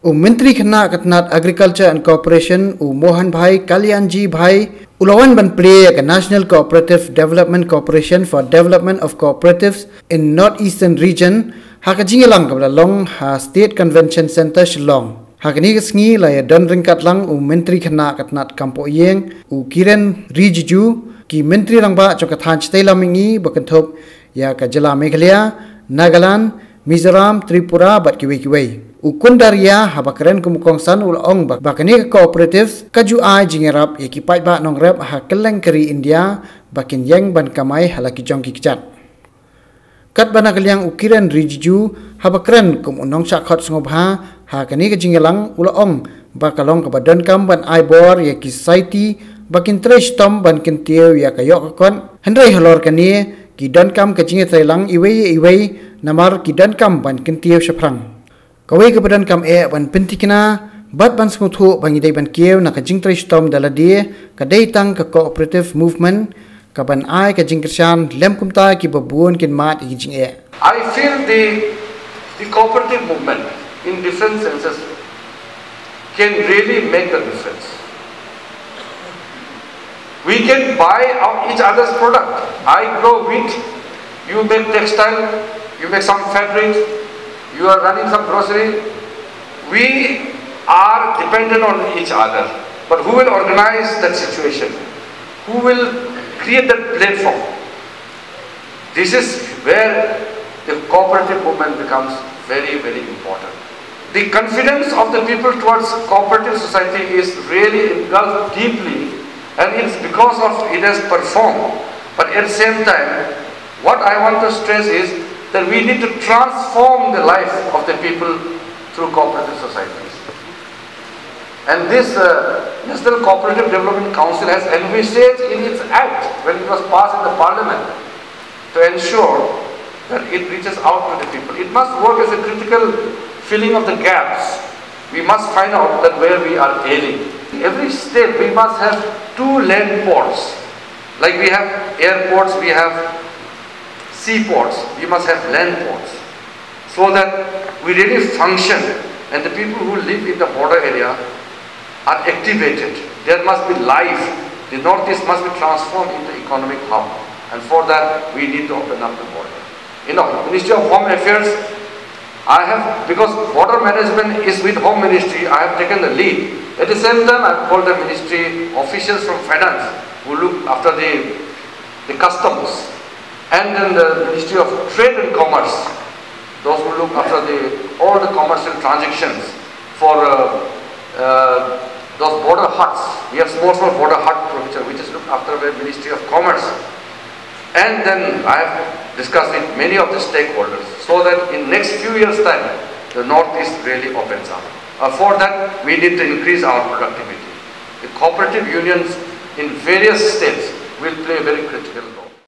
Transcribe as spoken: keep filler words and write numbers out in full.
U Myntri Khynnah ka tnat Agriculture and Cooperation, u Mohan Bhai Kalyanji Bhai, u la wan ban plie ïa ka National Cooperative Development Corporation for Development of Cooperatives in North Eastern Region ha ka jingïalang kaba la long ha State Convention Centre, Shillong. Ha kane ka sngi la ïadon ryngkat lang u Myntri Khynnah ka tnat Kam Poh Ïing, u Kiren Rijiju, ki Myntri Rangbah jong ka thaiñ shatei lam mihngi ba kynthup ïa ka jylla Meghalaya, Nagaland, Mizoram, Tripura bad kiwei kiwei. U Kundaria, haba kren kum u kongsan, u la ong ba, ba kane ka cooperatives ka ju ai jingïarap ïa ki paidbah nongrep ha kylleng ka ri India ba kin ïeng ban kamai ha la ki jong ki kjat. Katba na ka liang u Kiren Rijiju, haba kren kum u nongshah khot sngewbha ha kane ka jingïalang, u la ong ba ka long kaba donkam ban ai bor ïa ki society ba kin trei shitom ban kyntiew ïa ka ïoh ka kot. Hynrei halor kane, ki donkam ka jingïatreilang iwei ïa iwei, namar ki donkam ban kyntiew shaphrang. Kawei kaba donkam eh ban pyntikna bad ban sngewthuh ba ngi dei ban kiew na ka jingtrei shitom da lade, ka dei tang ka cooperative movement, kaban ai ka jingkyrshan lem kumta kiba bun kin mad ïa ki jingeh. I feel the, the cooperative movement in different senses can really make a difference. We can buy out each other's product. I grow wheat, you make textile, you make some fabric, you are running some grocery. We are dependent on each other. But who will organize that situation? Who will create that platform? This is where the cooperative movement becomes very, very important. The confidence of the people towards cooperative society is really engulfed deeply, and it's because of it has performed. But at the same time, what I want to stress is that we need to transform the life of the people through cooperative societies. And this uh, National Cooperative Development Council has envisaged in its act, when it was passed in the parliament, to ensure that it reaches out to the people. It must work as a critical filling of the gaps. We must find out that where we are ailing. Every state, we must have two land ports. Like we have airports, we have seaports, we must have land ports, so that we really function and the people who live in the border area are activated. There must be life. The Northeast must be transformed into economic hub. And for that, we need to open up the border. You know, Ministry of Home Affairs, I have, because border management is with Home Ministry, I have taken the lead. At the same time, I have called the ministry officials from finance who look after the, the customs, and then the Ministry of Trade and Commerce, those who look after the, all the commercial transactions for uh, uh, those border huts. We have small, small border hut provision, which is looked after by Ministry of Commerce. And then I have discussed with many of the stakeholders so that in next few years' time, the Northeast really opens up. Uh, for that, we need to increase our productivity. The cooperative unions in various states will play a very critical role.